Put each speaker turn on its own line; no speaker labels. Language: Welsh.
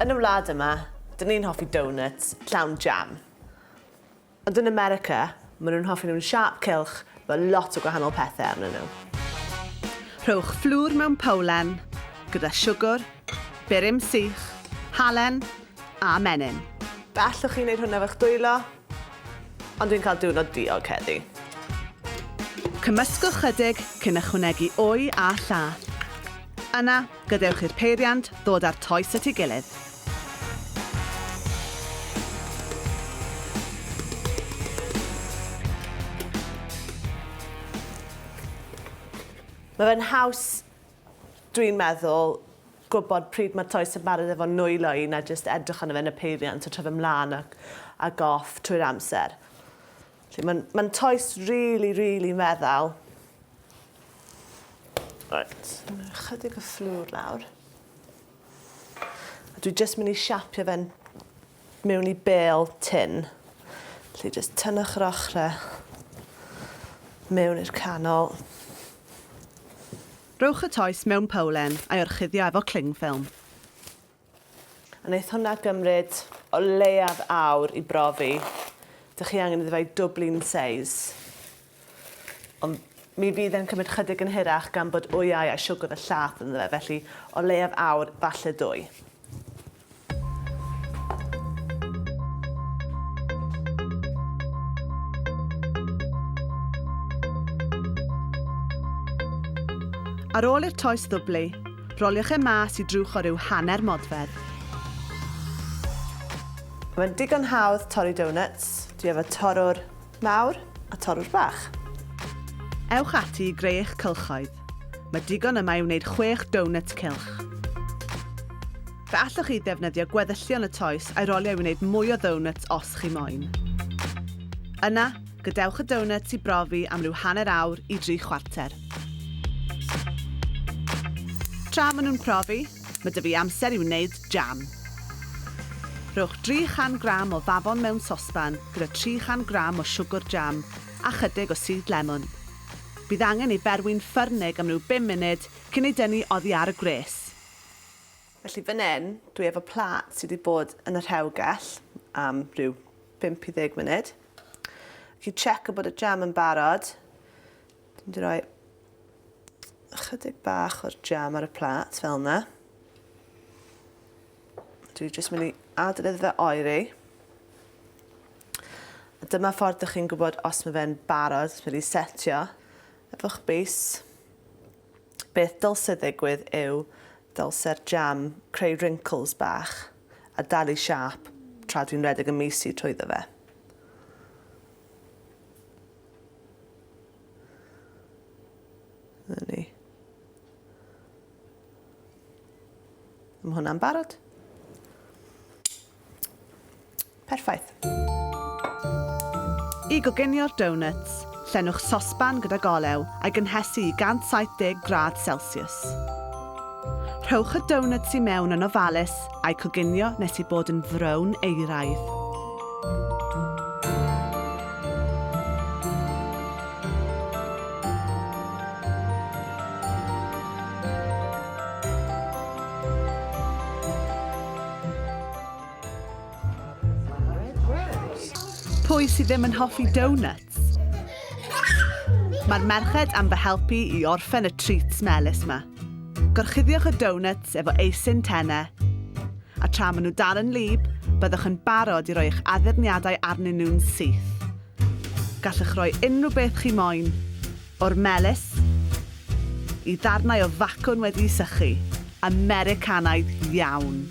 Yn y wlad yma, dyn ni'n hoffi donuts llawn jam. Ond yn America, maen nhw'n hoffi nhw'n siâp cylch efo lot o gwahanol pethau arnyn nhw.
Rhowch fflwr mewn powlen gyda siwgr, burum sych, halen a menyn.
Fe allwch chi wneud hwnna efo'ch dwylo, ond dwi'n cael diwrnod diog heddi.
Cymysgwch chydig cyn ychwanegu wy a llath. Yna, gadewch i'r peiriant ddod â'r toes at ei gilydd.
Mae fe'n haws, dwi'n meddwl, gwybod pryd mae'r toes yn barod efo nwylo i na jyst edrych arno fe yn y peiriant a troi fe mlaen ac, ac off trwy'r amser. Felly mae'n ma toes rili, rili meddal. Reit, chydig o fflwr lawr. A dwi jyst mynd i siapio fe'n mewn i bêl tin. Felly jyst tynnwch yr ochre mewn i'r canol.
Rhowch y toes mewn powlen a'i orchuddio efo cling film.
A wneith hwnna gymryd o leiaf awr i brofi. Dych chi angen iddo fe i dwblu'n seis. Ond mi fydd e'n cymryd chydig yn hirach gan bod wyau a siwgr a llath ynddo fe, felly o leiaf awr, falle dwy.
Ar ôl i'r toes ddwblu, roliwch e mas i drwch o ryw hanner modfedd.
Mae'n digon hawdd torri donuts. Dwi efo torrwr mawr a torrwr bach.
Ewch ati i greu eich cylchoedd. Mae digon yma i wneud chwech donut cylch. Fe allwch chi ddefnyddio gweddillion y toes a'i rolio i wneud mwy o ddonuts os chi moyn. Yna, gadewch y donuts i brofi am ryw hanner awr i dri chwarter. Tra maen nhw'n profi, mae 'da fi amser i wneud jam. Rhowch 300 gram o fafon mewn sosban gyda 300 gram o siwgr jam a chydig o sudd lemwn. Bydd angen ei berwi'n ffyrnig am ryw bum munud cyn ei dynnu oddi ar y gwres.
Felly fan 'yn, dwi efo plât sy 'di bod yn y rhewgell am ryw bump i ddeg munud. Chi checo bod y jam yn barod. Dwi'n mynd i roi ychydig bach o'r jam ar y plât fel 'na. Dwi jyst mynd i adael iddo fe oeri. A dyma ffordd dych chi'n gwybod os mae fe'n barod, os mae wedi setio. Efo'ch bys. Beth dylse ddigwydd yw dylse'r jam creu wrinkles bach a dal i siâp tra dwi'n rhedeg y mis i trwyddo fe. 'Na ni. Mae hwnna'n barod. Perffaith.
I goginio'r donuts, llenwch sosban gydag olew a'i gynhesu i 170 gradd Celsius. Rhowch y donuts i mewn yn ofalus a'u coginio nes eu bod yn frown euraidd. Pwy sydd ddim yn hoffi donuts? Mae'r merched am fy helpu i orffen y treats melys 'ma. Gorchuddiwch y donuts efo eisin tene, a tra maen nhw dal yn wlyb, byddwch yn barod i roi eich addurniadau arnyn nhw'n syth. Gallwch roi unrhyw beth chi moyn, o'r melys i ddarnau o facwn wedi'u sychu, Americanaidd iawn!